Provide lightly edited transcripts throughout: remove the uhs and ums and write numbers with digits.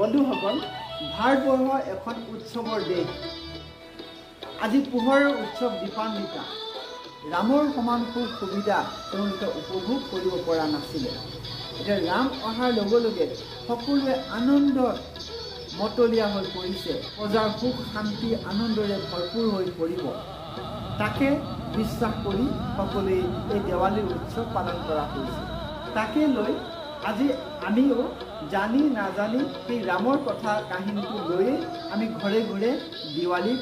বন্ধুসকল, ভাৰতবৰ্ষ এখন উৎসৱৰ দেশ। আজি পোহৰৰ উৎসৱ দীপান্বিতা। ৰামৰ সমান সুখ সুবিধা তেওঁলোকে উপভোগ কৰিব পৰা নাছিলে। এতিয়া ৰাম অহাৰ লগে লগে সকলোৱে আনন্দত মতলীয়া হৈ পৰিছে। প্ৰজাৰ সুখ শান্তি আনন্দৰে ভৰপূৰ হৈ পৰিব, তাকে বিশ্বাস কৰি সকলোৱে এই দেৱালীৰ উৎসৱ পালন কৰা হৈছে। তাকে লৈ আজি আমিও জানি নাজানি সেই ৰামৰ কথা কাহিনীটো লৈয়ে আমি ঘৰে ঘৰে দেৱালী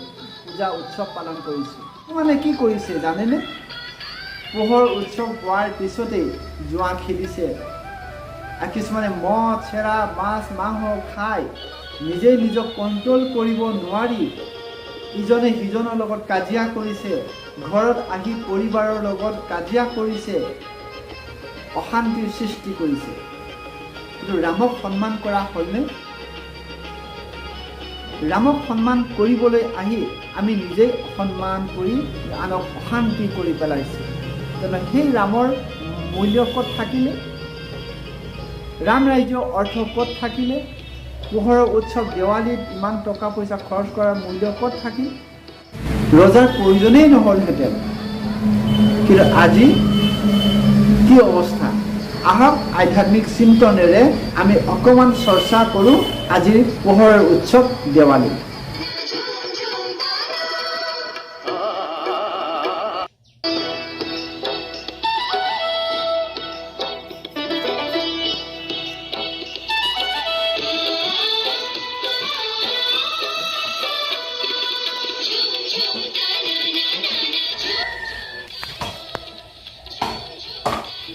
পূজা উৎসৱ পালন কৰিছোঁ। মানে কি কৰিছে জানেনে? পোহৰ উৎসৱ হোৱাৰ পিছতেই জুৱা খেলিছে, আৰু কিছুমানে মদ চেৰা মাছ মাংস খাই নিজেই নিজক কণ্ট্ৰল কৰিব নোৱাৰি ইজনে সিজনৰ লগত কাজিয়া কৰিছে, ঘৰত আহি পৰিবাৰৰ লগত কাজিয়া কৰিছে, অশান্তিৰ সৃষ্টি কৰিছে। কিন্তু ৰামক সন্মান কৰা হ'লনে? ৰামক সন্মান কৰিবলৈ আহি আমি নিজেই অসন্মান কৰি আনক অশান্তি কৰি পেলাইছোঁ। তেনে সেই ৰামৰ মূল্য ক'ত থাকিলে? ৰাম ৰাজ্যৰ অৰ্থ ক'ত থাকিলে? পোহৰৰ উৎসৱ দেৱালীত ইমান টকা পইচা খৰচ কৰাৰ মূল্য ক'ত থাকিল? ৰজাৰ প্ৰয়োজনেই নহ'লহেঁতেন। কিন্তু আজি কি অৱস্থা? আহক আধ্যাত্মিক চিন্তনেৰে আমি অকণমান চৰ্চা কৰোঁ আজিৰ পোহৰৰ উৎসৱ দেৱালী।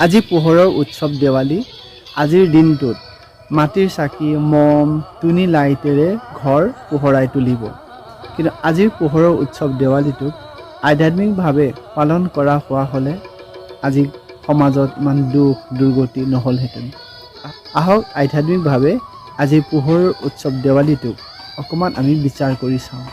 আজি পোহৰৰ উৎসৱ দেৱালী। আজিৰ দিনটোত মাটিৰ চাকি, মম, টুনি লাইটেৰে ঘৰ পোহৰাই তুলিব। কিন্তু আজিৰ পোহৰৰ উৎসৱ দেৱালীটোক আধ্যাত্মিকভাৱে পালন কৰা হোৱা হ'লে আজি সমাজত ইমান দুখ দুৰ্গতি নহ'লহেঁতেন। আহক আধ্যাত্মিকভাৱে আজিৰ পোহৰৰ উৎসৱ দেৱালীটোক অকণমান আমি বিচাৰ কৰি চাওঁ।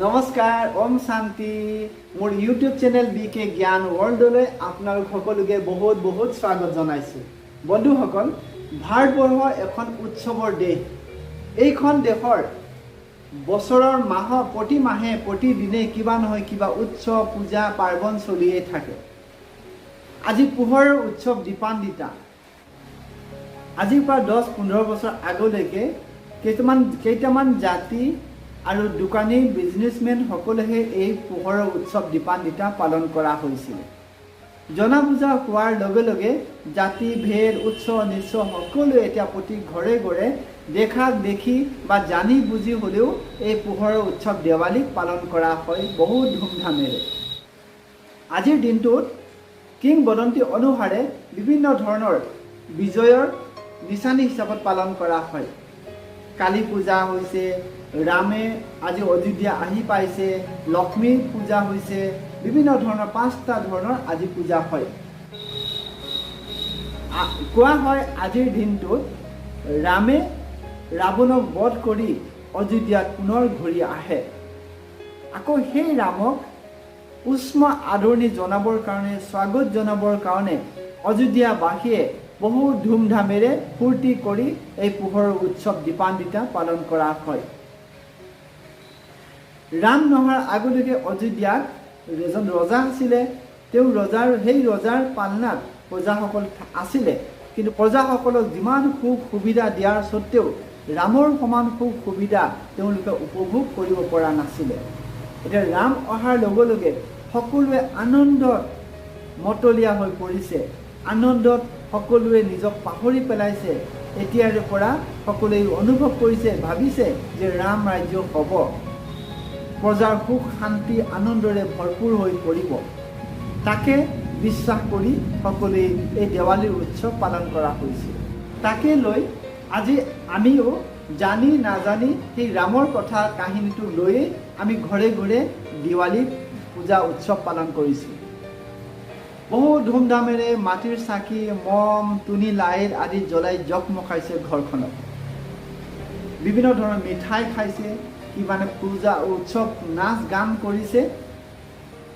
নমস্কাৰ, ওম শান্তি। মোৰ ইউটিউব চেনেল বি কে জ্ঞান ৱৰ্ল্ডলৈ আপোনালোক সকলোকে বহুত বহুত স্বাগত জনাইছোঁ। বন্ধুসকল, ভাৰতবৰ্ষ এখন উৎসৱৰ দেশ। এইখন দেশৰ বছৰৰ মাহৰ প্ৰতি মাহে প্ৰতিদিনে কিবা নহয় কিবা উৎসৱ পূজা পাৰ্বণ চলিয়ে থাকে। আজি পোহৰৰ উৎসৱ দীপান্বিতা। আজিৰ পৰা 10-15 বছৰ আগলৈকে কেইটামান জাতি আৰু দোকানী বিজনেছমেন সকলেহে এই পোহৰৰ উৎসৱ দীপান্বিতা পালন কৰা হৈছিল। জনা বুজা হোৱাৰ লগে লগে জাতি ভেদ উৎস নিচ্ছ সকলোৱে এতিয়া প্ৰতি ঘৰে ঘৰে দেখাক দেখি বা জানি বুজি হ'লেও এই পোহৰৰ উৎসৱ দেৱালীক পালন কৰা হয় বহুত ধুমধামেৰে। আজিৰ দিনটোত কিংবদন্তি অনুসাৰে বিভিন্ন ধৰণৰ বিজয়ৰ নিচানী হিচাপত পালন কৰা হয়। কালী পূজা হৈছে, ৰামে আজি অযোধ্যা আহি পাইছে, লক্ষ্মী পূজা হৈছে, বিভিন্ন ধৰণৰ 5টা ধৰণৰ আজি পূজা হয়। কোৱা হয় আজিৰ দিনটোত ৰামে ৰাৱণক বধ কৰি অযোধ্যাত পুনৰ ঘূৰি আহে। আকৌ সেই ৰামক উষ্ম আদৰণি জনাবৰ কাৰণে, স্বাগত জনাবৰ কাৰণে অযোধ্যাবাসীয়ে বহু ধুমধামেৰে ফূৰ্তি কৰি এই পোহৰৰ উৎসৱ দীপান্বিতা পালন কৰা হয়। ৰাম নোহোৱাৰ আগলৈকে অযোধ্যাত এজন ৰজা আছিলে। তেওঁ সেই ৰজাৰ পালনাত প্ৰজাসকল আছিলে। কিন্তু প্ৰজাসকলক যিমান সুখ সুবিধা দিয়াৰ স্বত্তেও ৰামৰ সমান সুখ সুবিধা তেওঁলোকে উপভোগ কৰিব পৰা নাছিলে। এতিয়া ৰাম অহাৰ লগে লগে সকলোৱে আনন্দত মতলীয়া হৈ পৰিছে। আনন্দত সকলোৱে নিজক পাহৰি পেলাইছে। এতিয়াৰে পৰা সকলোৱে অনুভৱ কৰিছে, ভাবিছে যে ৰাম ৰাজ্য হ'ব, প্ৰজাৰ সুখ শান্তি আনন্দৰে ভৰপূৰ হৈ পৰিব। তাকে বিশ্বাস কৰি সকলোৱে এই দেৱালীৰ উৎসৱ পালন কৰা হৈছে। তাকে লৈ আজি আমিও জানি নাজানি সেই ৰামৰ কথা কাহিনীটো লৈয়ে আমি ঘৰে ঘৰে দেৱালী পূজা উৎসৱ পালন কৰিছোঁ। বহু ধুমধামেৰে মাটিৰ চাকি, মম, তুনি লাইট আদি জ্বলাই জকমকাইছে ঘৰখনক। বিভিন্ন ধৰণৰ মিঠাই খাইছে, কিমানে পূজা উৎসৱ নাচ গান কৰিছে।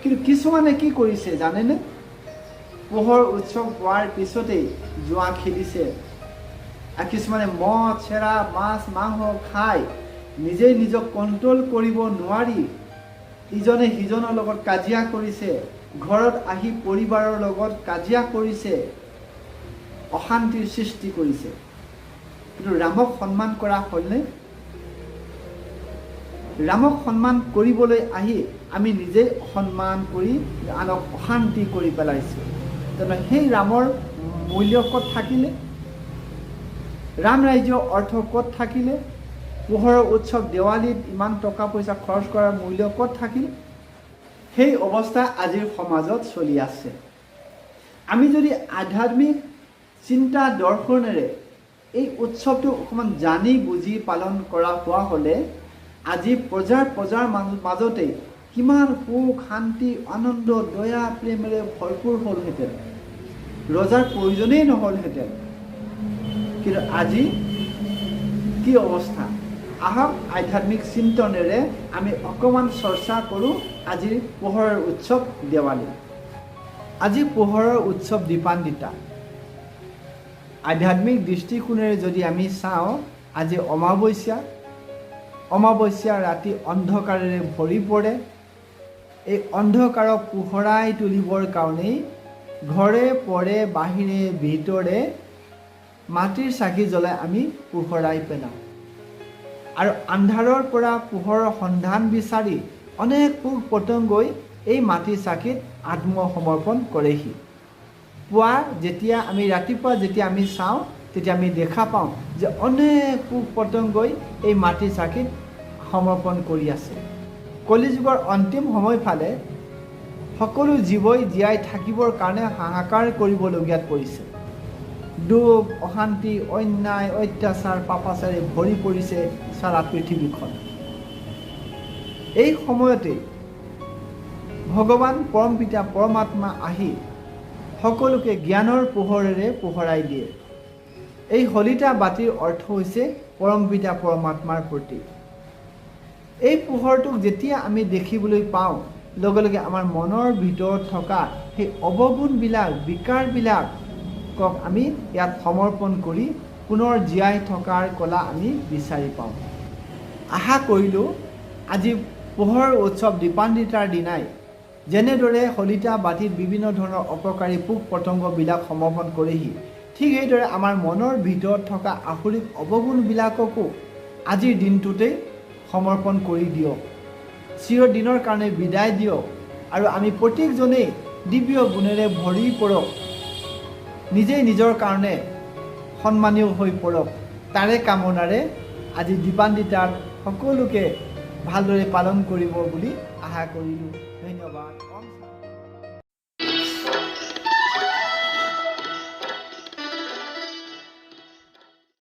কিন্তু কিছুমানে কি কৰিছে জানেনে? পোহৰ উৎসৱ হোৱাৰ পিছতেই জুৱা খেলিছে, আৰু কিছুমানে মদ, চেৰা, মাছ, মাংস খাই নিজেই নিজক কণ্ট্ৰল কৰিব নোৱাৰি ইজনে সিজনৰ লগত কাজিয়া কৰিছে, ঘৰত আহি পৰিবাৰৰ লগত কাজিয়া কৰিছে, অশান্তিৰ সৃষ্টি কৰিছে। কিন্তু ৰামক সন্মান কৰা হ'লনে? ৰামক সন্মান কৰিবলৈ আহি আমি নিজেই অসন্মান কৰি আনক অশান্তি কৰি পেলাইছোঁ। তেনে সেই ৰামৰ মূল্য ক'ত থাকিলে? ৰাম ৰাজ্যৰ অৰ্থ ক'ত থাকিলে? পোহৰৰ উৎসৱ দেৱালীত ইমান টকা পইচা খৰচ কৰাৰ মূল্য ক'ত থাকিল? সেই অৱস্থা আজিৰ সমাজত চলি আছে। আমি যদি আধ্যাত্মিক চিন্তা দৰ্শনেৰে এই উৎসৱটো অকণমান জানি বুজি পালন কৰা হোৱা হ'লে আজি প্ৰজাৰ প্ৰজাৰ মাজতেই কিমান সুখ, শান্তি, আনন্দ, দয়া, প্ৰেমেৰে ভৰপূৰ হ'লহেঁতেন, ৰজাৰ প্ৰয়োজনেই নহ'লহেঁতেন। কিন্তু আজি কি অৱস্থা? আহক আধ্যাত্মিক চিন্তনেৰে আমি অকণমান চৰ্চা কৰোঁ আজিৰ পোহৰৰ উৎসৱ দেৱালী। আজি পোহৰৰ উৎসৱ দীপান্বিতা। আধ্যাত্মিক দৃষ্টিকোণেৰে যদি আমি চাওঁ, আজি অমাৱস্যা। অমাৱস্যা ৰাতি অন্ধকাৰেৰে ভৰি পৰে। এই অন্ধকাৰক পোহৰাই তুলিবৰ কাৰণেই ঘৰে পৰে, বাহিৰে ভিতৰে মাটিৰ চাকি জ্বলাই আমি পোহৰাই পেলাওঁ। আৰু আন্ধাৰৰ পৰা পোহৰৰ সন্ধান বিচাৰি অনেক পোক পতংগই এই মাটিৰ চাকিত আত্মসমৰ্পণ কৰেহি। পুৱা যেতিয়া আমি ৰাতিপুৱা যেতিয়া আমি চাওঁ, তেতিয়া আমি দেখা পাওঁ যে অনেক পোক পতংগই এই মাটিৰ চাকিত সমৰ্পণ কৰি আছে। কলিযুগৰ অন্তিম সময় ফালে সকলো জীৱই জীয়াই থাকিবৰ কাৰণে হাহাকাৰ কৰিবলগীয়াত পৰিছে। দুখ, অশান্তি, অন্যায়, অত্যাচাৰ, পাপাচাৰে ভৰি পৰিছে সাৰা পৃথিৱীখন। এই সময়তে ভগৱান পৰমপিতা পৰমাত্মা আহি সকলোকে জ্ঞানৰ পোহৰেৰে পোহৰাই দিয়ে। এই শলিতা বাতিৰ অৰ্থ হৈছে পৰমপিতা পৰমাত্মাৰ প্ৰতীক। এই পোহৰটোক যেতিয়া আমি দেখিবলৈ পাওঁ, লগে লগে আমাৰ মনৰ ভিতৰত থকা সেই অৱগুণবিলাক, বিকাৰবিলাকক আমি ইয়াত সমৰ্পণ কৰি পুনৰ জীয়াই থকাৰ কলা আমি বিচাৰি পাওঁ। আশা কৰিলোঁ আজি পোহৰৰ উৎসৱ দীপান্বিতাৰ দিনাই যেনেদৰে শলিতা বাতিত বিভিন্ন ধৰণৰ অপকাৰী পোক পতংগবিলাক সমৰ্পণ কৰেহি, ঠিক সেইদৰে আমাৰ মনৰ ভিতৰত থকা আসুৰিক অৱগুণবিলাককো আজিৰ দিনটোতেই সমৰ্পণ কৰি দিয়ক, চিৰদিনৰ কাৰণে বিদায় দিয়ক। আৰু আমি প্ৰত্যেকজনেই দিব্য গুণেৰে ভৰি পৰক, নিজেই নিজৰ কাৰণে সন্মানীয় হৈ পৰক, তাৰে কামনাৰে আজি দীপান্বিতাত সকলোকে ভালদৰে পালন কৰিব বুলি আশা কৰিলোঁ। ধন্যবাদ।